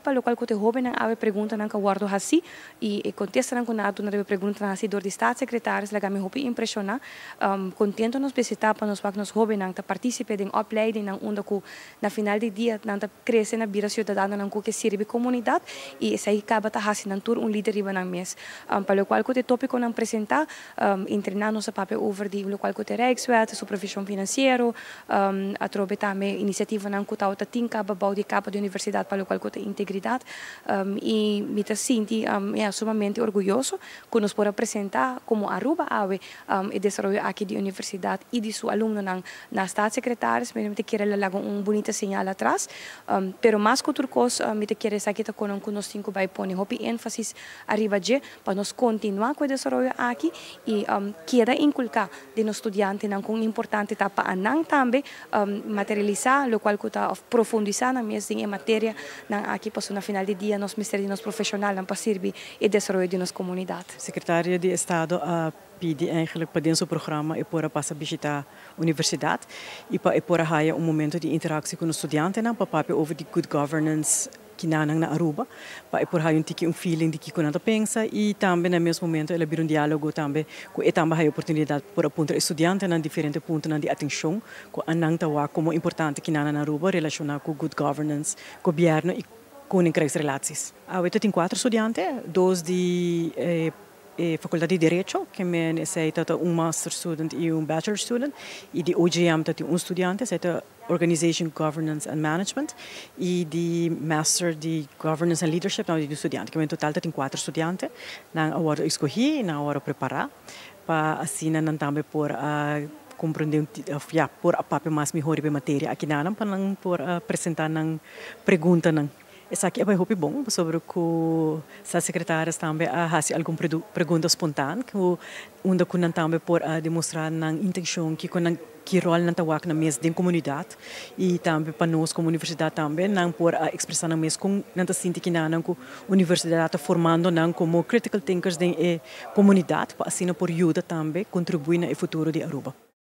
Pa loke cu e hobennan awe, preguntanan cu a wordo haci y e contestanan cu nan a duna preguntanan haci door di staatssecretaris, laga mi hopi impresiona. Contento nos visita pa nos wak nos hobennan ta participe den opleiding nan unda cu na final di dia nan ta crece na bira ciudadanonan cu ke sirbi comunidad y esey caba ta haci nan tur un lider riba nan mes. Pa loke cu e topiconan presenta, entrena nos papia over di loke cu e Rijkswet, supervision financiero, atrobe tambe iniciativanan cu ta tin caba bou di capa di universidad pa loke cu integridad, y mi ta sinti ja, sumamente orguyoso cu nos por presenta como Aruba awe e desaroyo aki di universidad y di su alumnonan na staatssecretaris. Mi ta kier laga un bunita señal atras, pero mas cu tur cos, mi ta kier esaki ta cu nos tin cu bay pone hopi enfasis ariba dje pa nos continua cu e desaroyo aki y keda inculca den nos studiantenan con importante ta pa nan tambe materialisa loke cu ta of profundisa nan mes den materianan aki, pa na final di dia nos mester di nos profesionalnan pa sirbi e desaroyo di nos comunidad. Secretario di Estado a pidi eigenlijk pa den su programa e por a pasa bishita universidad y pa e por haya un momento di interactie cu e studiantenan pa papia over di good governance akinan na Aruba, pa e por haya un tiki un feeling di kico nan ta pensa y tambe na mesun momento el a bira un dialogo tambe cu e tambe haya oportunidad por puntra studiantenan diferente puntonan di atencion cu nan ta wak como importante akinan na Aruba relaciona cu good governance, gobierno y koninkrijksrelaties. Awe tin cuater studiante, dos di Facultad di Derecho, kiermen esey ta un master student y un bachelor student, y di OGM ta un studiante, esey ta Organization, Governance and Management, y di Master di Governance and Leadership, nou di studiante. Kiermen total tin cuater studiante, nan a wordo escogi, nan a wordo prepara, pa asina nan tambe por comprende, ja, por a papia mas mihor e materia akinan pa nan por presenta nan preguntanan. Esaki ta hopi bon, sobre cu staatssecretaris tambe a hasi algun pregunta spontaan, cu unda cu nan tambe por a demostra nan intencion, cu nan ki rol nan ta wak nan mes den comunidad y tambe pa nos como universidad tambe nan por a expresa nan mes con nan ta sinti cu nan cu universidad ta formando nan como critical thinkers den e comunidad pa asina por yuda tambe contribui na e futuro di Aruba.